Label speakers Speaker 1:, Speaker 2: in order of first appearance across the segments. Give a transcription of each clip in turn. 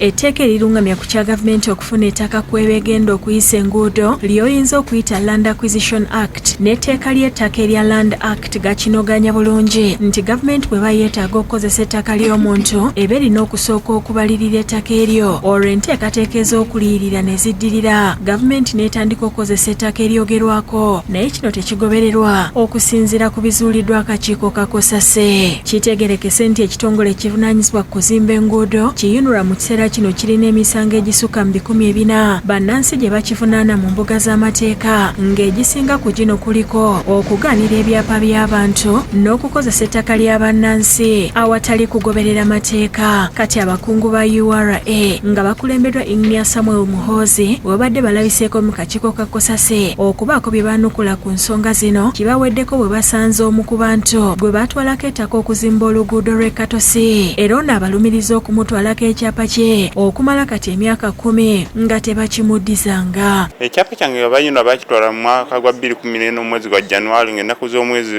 Speaker 1: Etteeka erirungamya ku kya gavumenti okufuna ettaka kw'ebegenda okuyisa enguudo ly'oyinza okuyita Land Acquisition Act n'etteeka ly'ettaka erya Land Act gakinoganya bulungi nti gavumenti bw'eba yeetaaga okukozesa ettaka ly'omuntu eba erina okusooka okubalirira ettaka eryo, olwo enteekateeka ez'okuliyirira ne ziddirira, gavumenti n'etandika okukozesa ettaka eryogerwako, naye kino tekigobererwa okusinziira ku bizuuliddwa akakiiko ka Cosase. Kitegeerekese nti ekitongole ekivunaanyizibwa ku kuzimba enguudo ki UNRA mu kiseera kino kirina emisango egisukka mu 400 bannansi gye bakivunaana mu mbuga z'amateeka, ng'egisinga ku gino kuliko okugaanira ebyapa by'abantu n'okukozesa ettaka lya bannansi awatali kugoberera mateeka. Kati abakungu ba URA nga bakulembeddwa Ingnia Samuel Muhoozi bwe babadde balabiseeko mu kakiiko ka Cosase okubaako bye baanukula ku nsonga zino, kibaweddeko bwe basanze omu ku bantu gwe baatwalako ettaka okuzimba oluguudo lw'e Katosi, era ono abalumiriza okumutwalako ekyapa kye okumala kati emyaka 10 nga tebakimuddizanga.
Speaker 2: Ekyapa kyange aba UNRA bakitwala mu mwaka gwa 2014 omwezi gwa January, ng'ennaku z'omwezi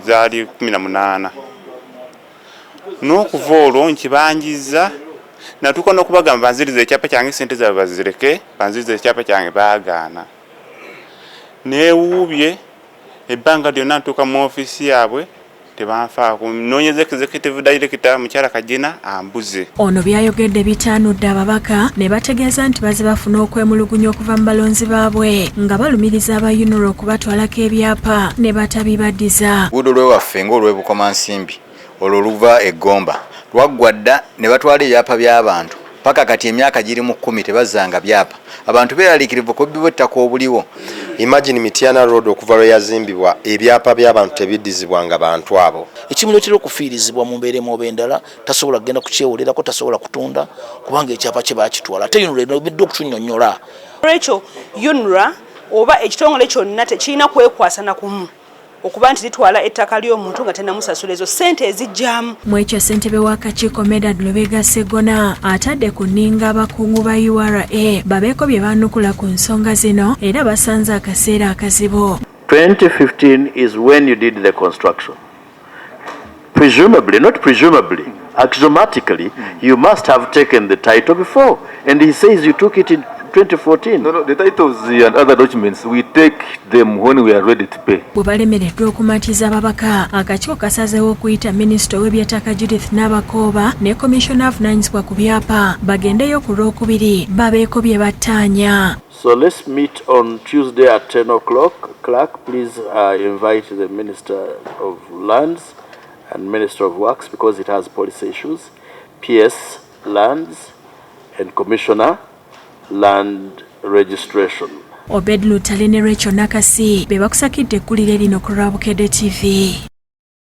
Speaker 2: zaali 18. N'okuva olwo nkibanjizza, natuuka n'okubagamba banzirize ekyapa kyange, sente zaabwe bazireke, banzirize ekyapa kyange, baagaana. Neewuubye ebbanga lyonna, ntuuka mu ofiisi yaabwe tebanfaako, noonyeza executive director mukyala Kagina, ambuze.
Speaker 1: Ono byayogedde bitaanudde ababaka ne bategeeza nti baze bafuna okwemulugunya okuva mu balonzi baabwe nga balumiriza aba UNRA okubatwalako ebyapa ne batabibaddiza.
Speaker 3: Oluguudo lwewaffe ng'olw'eBukomansimbi, olwo oluva e Gomba, lwaggwa dda ne batwala ebyapa by'abantu. Paka kati emyaka giri mu 10 tebazzanga byapa. Abantu beeraliikirivu ku bubbi bw'ettaka obuliwo.
Speaker 4: Imagine Mityana Road, okuva lwe yazimbibwa ebyapa by'abantu tebiddizibwanga bantu abo.
Speaker 5: Ekimuleetera okufiirizibwa mu mbeera emu oba endala, tasobola kugenda kukyewolerako, tasobola kutunda kubanga ekyapa kye bakitwala. Ate UNRA ebedde okutunyonyola.
Speaker 6: Olwekyo UNRA oba ekitongole kyonna tekirina kwekwasa na kumu okuba nti litwala ettaka ly'omuntu nga tenamusasula ezo ssente ezijjamu.
Speaker 1: Mu ekyo, ssentebe w'akakiiko Medard Lubega Ssegona atadde ku nninga abakungu ba URA babeeko bye baanukula ku nsonga zino, era basanze akaseera akazibu.
Speaker 7: 2015 is when you did the construction. Presumably, not presumably, axiomatically, you must have taken the title before. And he says you took it in 2014.
Speaker 8: No, the titles and other documents, we take them when we are ready to pay.
Speaker 1: Bwe balemereddwa okumatiza ababaka, akakiiko kasazeewo okuyita minisita ow'ebyettaka Judith Nabakooba ne komishona avunaanyizibwa ku byapa bagendeyo ku Lwokubiri babeeko bye battaanya.
Speaker 7: So let's meet on Tuesday at 10 o'clock. Clerk, please invite the Minister of Lands and Minister of Works because it has policy issues, PS Lands and Commissioner Land Registration.
Speaker 1: Obed Lutale ne Rachel Nakasi be bakusakidde eggulire lino ku lwa Bukedde TV.